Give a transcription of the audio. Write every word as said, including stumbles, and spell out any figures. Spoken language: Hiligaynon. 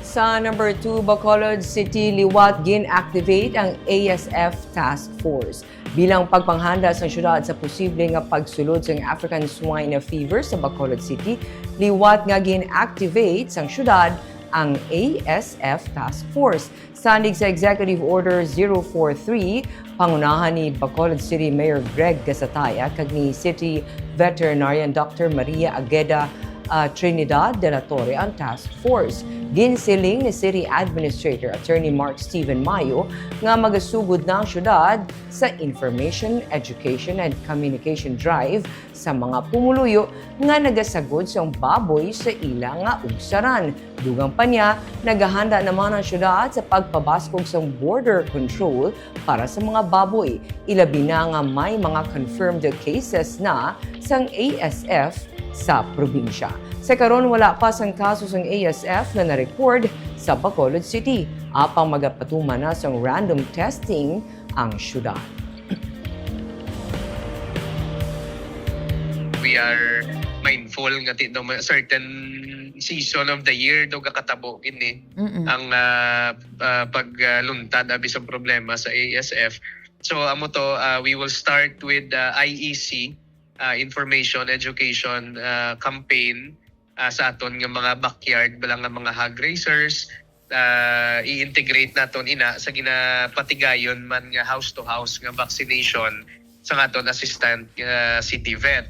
Sa number two, Bacolod City liwat gin-activate ang A S F Task Force. Bilang pagpanghanda sa syudad sa posible nga pagsulod sang African Swine Fever sa Bacolod City, liwat nga gin-activate sang syudad ang A S F Task Force. Sandig sa Executive Order zero four three, pangunahan ni Bacolod City Mayor Greg Gasataya kag ni City Veterinarian Doctor Maria Agueda, ah, Trinidad de la Torre ang task force. Ginsiling ni City Administrator Attorney Mark Steven Mayo nga magasugod na ang syudad sa Information, Education, and Communication Drive sa mga pumuluyo nga nagasagod sang baboy sa ila nga ugsaran. Dugang pa niya, nagahanda naman ang syudad sa pagpabaskog sang border control para sa mga baboy, ilabi na nga may mga confirmed cases na sang A S F sa probinsya. Sa karon, wala pa sang kaso sang A S F na na-record sa Bacolod City. Apang magapatuman na sang random testing ang syudad. We are mindful nga ti-, no, may certain season of the year do gakatabo gini Mm-mm. ang ah, ah, pagluntad abi sa problema sa A S F. So amo to, ah, we will start with ah, I E C, ah, information education ah, campaign ah, sa aton nga mga backyard, bala nga mga hog raisers. Ah, i-integrate naton ina sa ginapatigayon man nga house to house nga vaccination sa aton assistant ah, city vet.